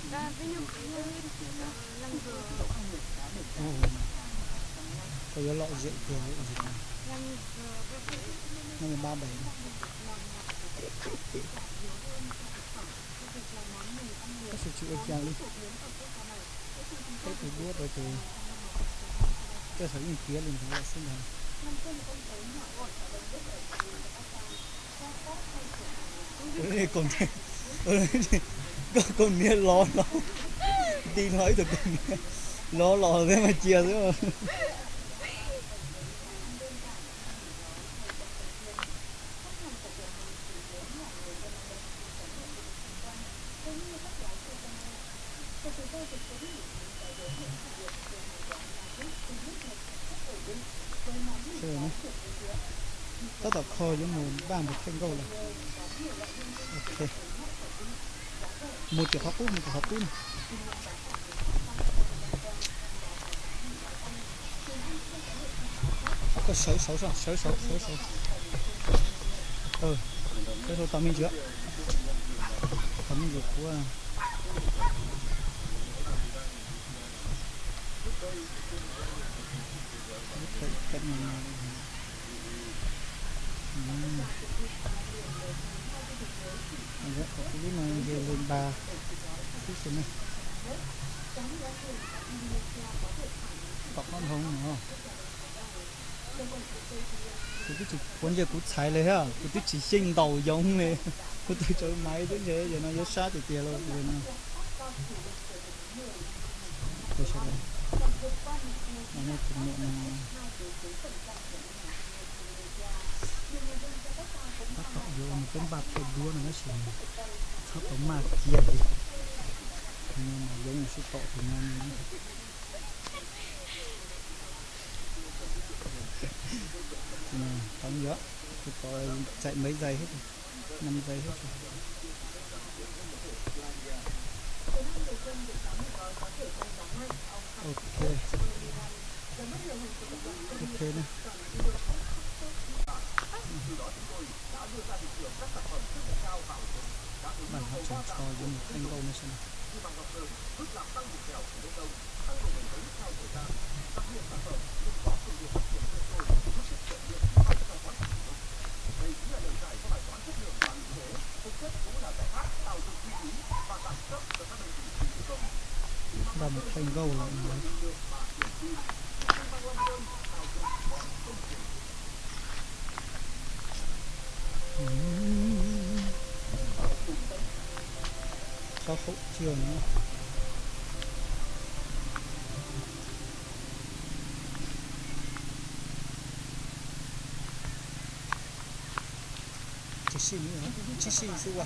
Koj yuav lom zem tiag, no ba bais. Tab sis tsis ua cas li. Peb tus duab rau ces coj saum yeej tiav li ntawd lawm xwb ntag. Koj kaus hniav lov los, nti hlo ib tug kaus hniav lov los thiab mas cia xwb. Tab tom kho yuav mus npaj mus thaij nkauj lawm. Ok, mus tim qhov qub, mus tim qhov qub na. Koj sawv saud, sawv saud, sawv saud. Sawv saud tos me ntsis, tos me ntsis kuv. Lub no nce li npas xwb xwb ne. Tom qab dhau no. Kuv twb tsis, kuv ntshe kuv txhais li thiab, kuv twb tsis xyeej ntaus yoov li. Kuv twb tsaws maiv xwb ntshe yog no yuav sab tiag tiag lauj no. Tus muam no tab tom yuav mus peb npaj thaij duab no tab sis txhob tau maj kiag li. Tus no mas yoov sib tom tus no. Tau yog, kuv tau chạy mấy giây hết rồi, năm giây hết rồi. Ok. Ok na. Bạn họ chọn cho những một anh Ngô này xem nào. Ba mus thaij nkauj lawm no. Txhob haum tiag no. Tsis sij, tsis sij xwb ua.